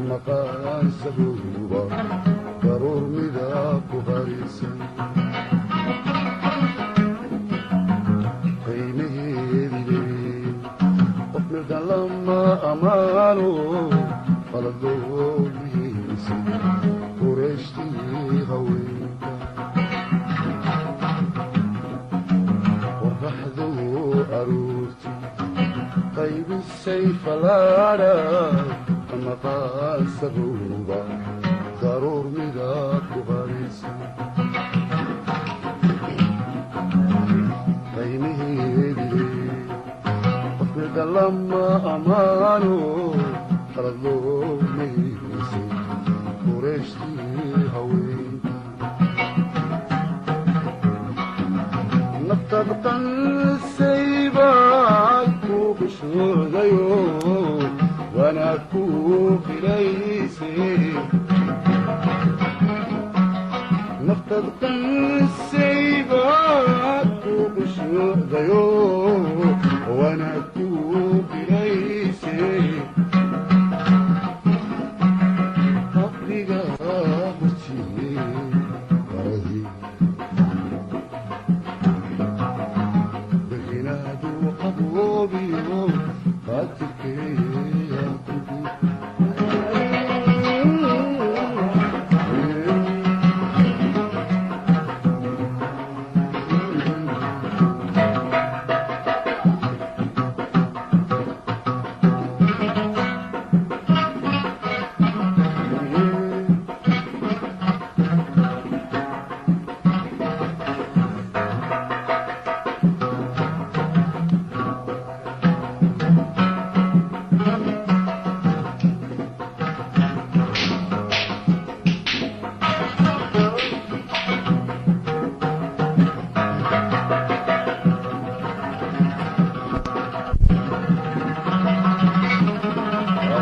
Ama qaansaruuba daruur midab ku qarisan qiimaheedile qof mildan lama amaano qaladoomihiisa qureeshtii haweenka qoraxdu aruurti qaybisay falaadha ama qaansaruuba daruur midab ku qarisan qiimaheedile qof mildan lama amaano qalad loomahiisay qureeshtii haweenka naftad qansaybaad ku qushuudayo wanaag ku qilaysay naftad qansaybaad ku qushuudayo wanaag ku qilaysay qabriga hortiye baradii berinaadu qaboobiyo qaatilkeeya kugu.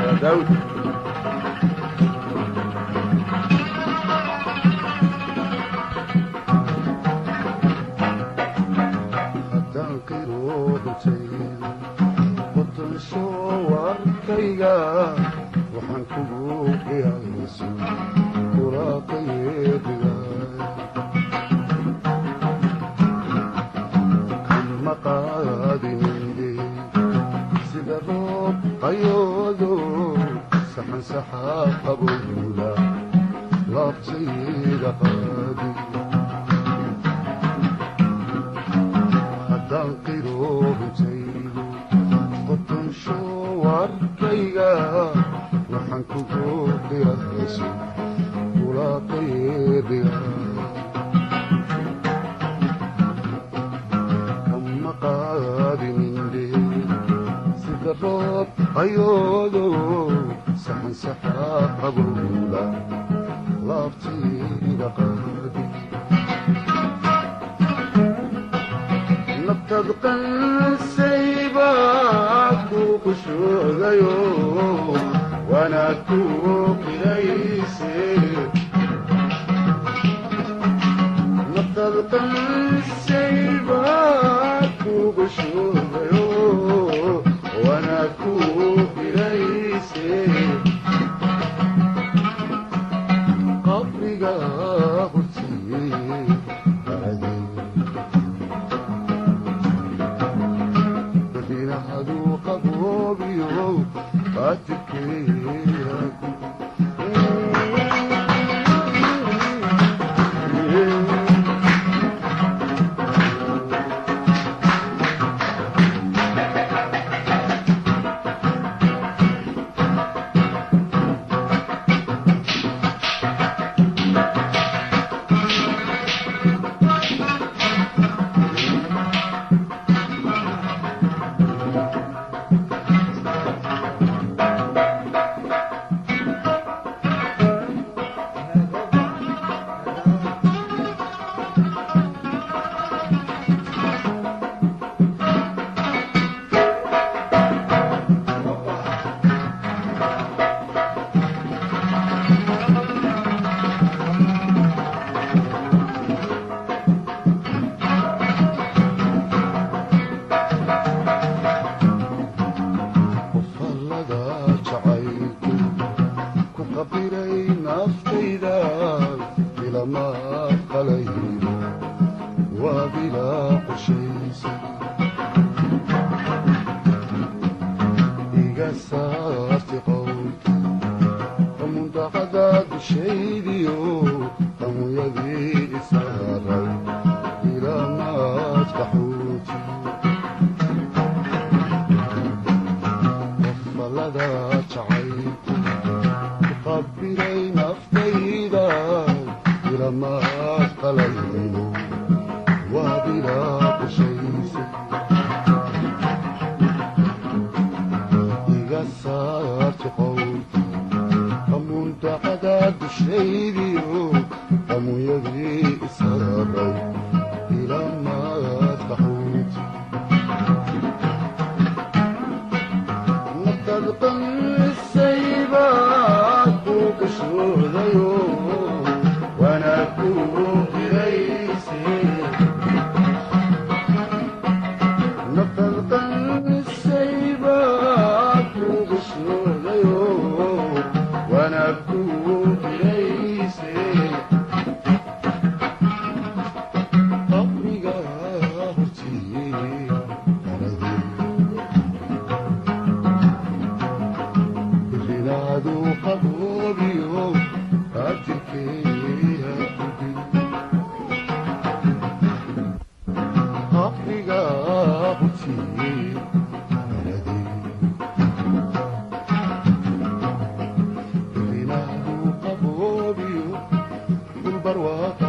يا داود. Haddaan qiroodantayda qotansho warkayga waxaan kugu qiyaaso kula qayeediga kama qaadininde sida roob qayoodo saxan saxa qabowla laabtayda qaadi haddaan qiroobintaydo qotansho warkayga waxaan kugu qiyaaso kula qayeediga kama qaadininde sida roob qayoodo saxan saxa qabowla laabtayda qaadi naftad qansaybaad ku qushuudayo wanaag ku qilaysay naftad qansaybaad ku qushuudayo wanaag ku qilaysay qabriga hortiye baradii badinahadu qaboobiyo qaatilkeeya. Qabiray naftayda ilama qalayno, waa bilaa qorshaysa. Iga saarti qowlka qamundacada dushaydiyo qamuyadii isaaray ilamaad qaxooti. Qofalada jacaylku qabiray naftayda ilamaad qalayno, waa bilaa qorshaysa. Iga saarti qowlka qamundacada dushaydiyo qamunyadii isaaray ilamaad qaxooti. Naftaad qancisaybaad ku qishoodayo waana ku giraysay. Naftaad qancisaybaad ku qishoodayo waana ku giraysay. Qabriga hortii qaradii rinaadu qaboobiyo qaadirkeeya kudin. Qabriga hortii qaradii rinaadu qaboobiyo dhulbarwaaqa.